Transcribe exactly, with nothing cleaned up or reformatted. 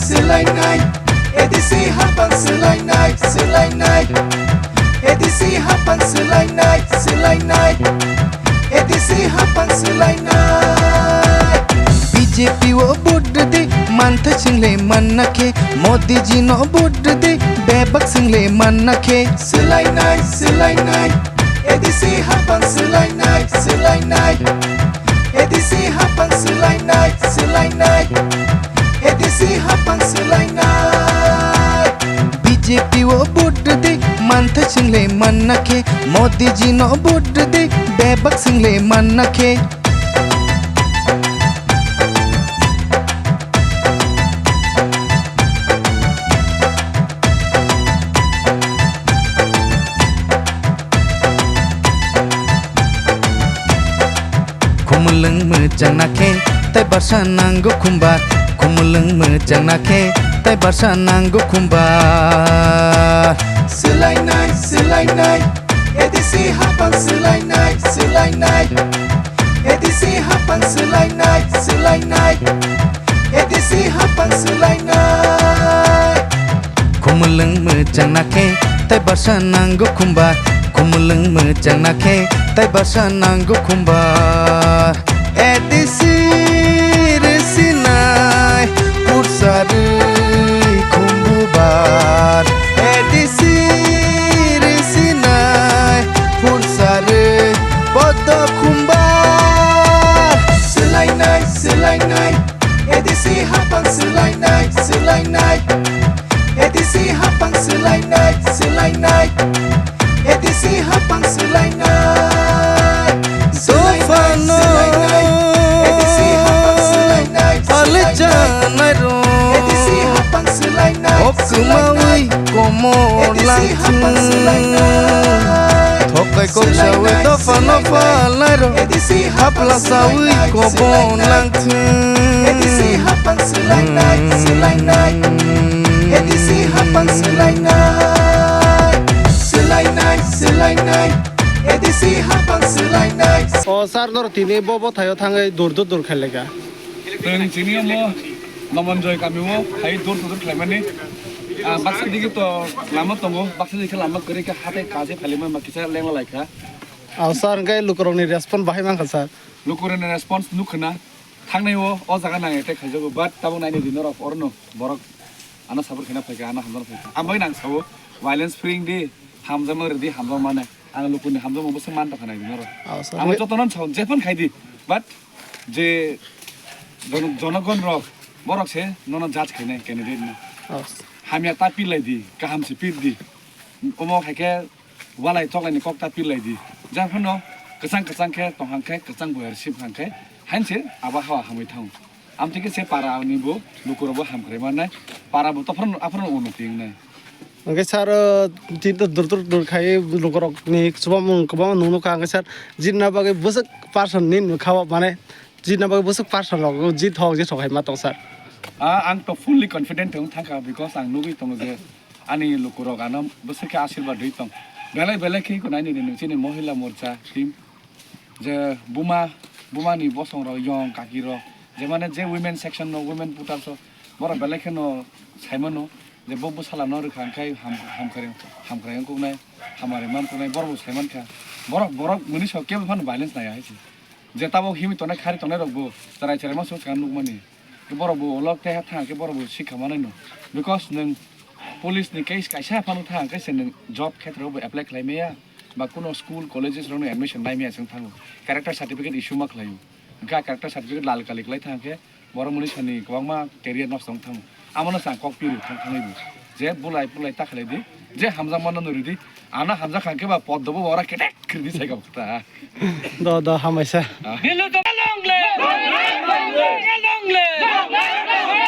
Swlainai, A D C hapang swlainai, swlainai. A D C hapang swlainai, swlainai. A D C hapang swlainai. B J P o vote rwdi, manthai swngle manna khe. Modi ji no vote rwdi, bebak swngle manna khe. Swlainai, swlainai. A D C hapang swlainai, swlainai. A D C hapang swlainai, swlainai. A D C hapang swlainai. B J P o vote rwdi, manthai swngle manna khe. Modi ji no vote rwdi, bebak swngle manna khe. Khumulwng mwchang na khe, tai barsa nango khumbar. Khumulwng mwchang na khe, tai barsa nango khumbar. Swlainai, swlainai, A D C hapang swlainai, swlainai. A D C hapang swlainai, swlainai. A D C hapang swlainai. Khumulwng mwchang na khe, tai barsa nango khumbar. Khumulwng mwchang na khe, tai barsa nango khumbar. A D C rwsinai, pursa rwi khumbubar. A D C rwsinai, pursa rwi podo khumbar. Swlainai, swlainai, A D C hapang swlainai, swlainai. A D C hapang swlainai, swlainai. A D C hapang swlainai. Swlainai, swlainai. A D C hapang swlainai, swlainai. A D C hapang swlainai, swlainai. Kwmawi komor langthung. Thokai kok sawi dopha no phalnai rok. Hapla sawi kobon langthung. O sir, noro tini bo bo thaio thangwi dur dur dur khaileka. Chwng chini omo Nomonjoy kami o hai dur dur khlaimani. Ah, baksa digi to lama tongo, baksa digi lama kwrwi khe hatai kaje phailima ma kisa lengla laikha. Ah, sir, hwnkhe lukurokni response bahai mankha, sir? Lukurokni response nukhwna thangnai o, o jaga nang attack khaijago, but tabuk naini di norok orono borok ano support khaina phaikha, ano hamjakna phaikha. Ang bai nang sao, violence free wng di, hamjakma rwdi, hamjakmani. Ang lukuni hamjakma bwswk man tongkha nai di norok. Oh, sir. Ang jotono sao, jephano khai di, but je jon-, jonogon rok, borok se nono judge khainai candidate no. Oh, sir. Hamya ta pir lai di, kaham se pir di. Omo hai khe walai toklaini kok ta pir lai di. Jang phano kwchang kwchang khe tong hang khe, kwchang buhai receive hang khe, hain se abo hawa hamwi thango. Amtwi khe se para ni bo lukurok bo hamkrai mannai, para bo to phano, aphano unnoti wngnai. Hwnkhe sir, o, tini to dur dur dur khai lukurokni chubamung kwbangma nuknukha, hwnkhe sir, jitna bagwi bwswk person ni nukha o, mane jitna bagwi bwswk person rok jit hok jit hok hai ma tong sir? Ah, ang to fully confident wng thangkha, because ang nugwi tongo je ani lukurok ano bwswk khe asirwad rwi tong. Belai belai khe iko naini di nung chini Mohila Morcha team, je buma, bumani bosongrok, yong kakirok, je mane je women section no, women voters o, borok belai kheno saimano je bo bwsala no rwkha hwnkhe ham-, hamkrai, hamkrai wngkuknai, hamari mankuknai, borok bo saimankha. Borok, borok mwnwi sok kebo phano violence naiya hai se. Je tabuk himwi tongnai, khari tongnai rok bo cherai cherai ma swk swkang nukmani. Borok bo ulo keha thang khe borok bo sikha manai no. Because nwng police ni case kaisa phano thang khe se nwng job khetra bo apply khlai maya, ba kuno school, colleges rok no admission nai maya chwng thango. Character certificate issue ma khlaio. Hwnkhe a character certificate lal kali khlai thang khe borok mwnwi sani kwbangma career nosto wng thango. Amo no chwng kok piri thang thangwi bo. Je bulai bulai ta khlai di, je hamjakma no nuri di, ano hamjak kha khe ba poddo bo ora ketek khiri di sai kok ta. Do, do, hambai sa. Ah. Hello, to long live! Long live! Long live!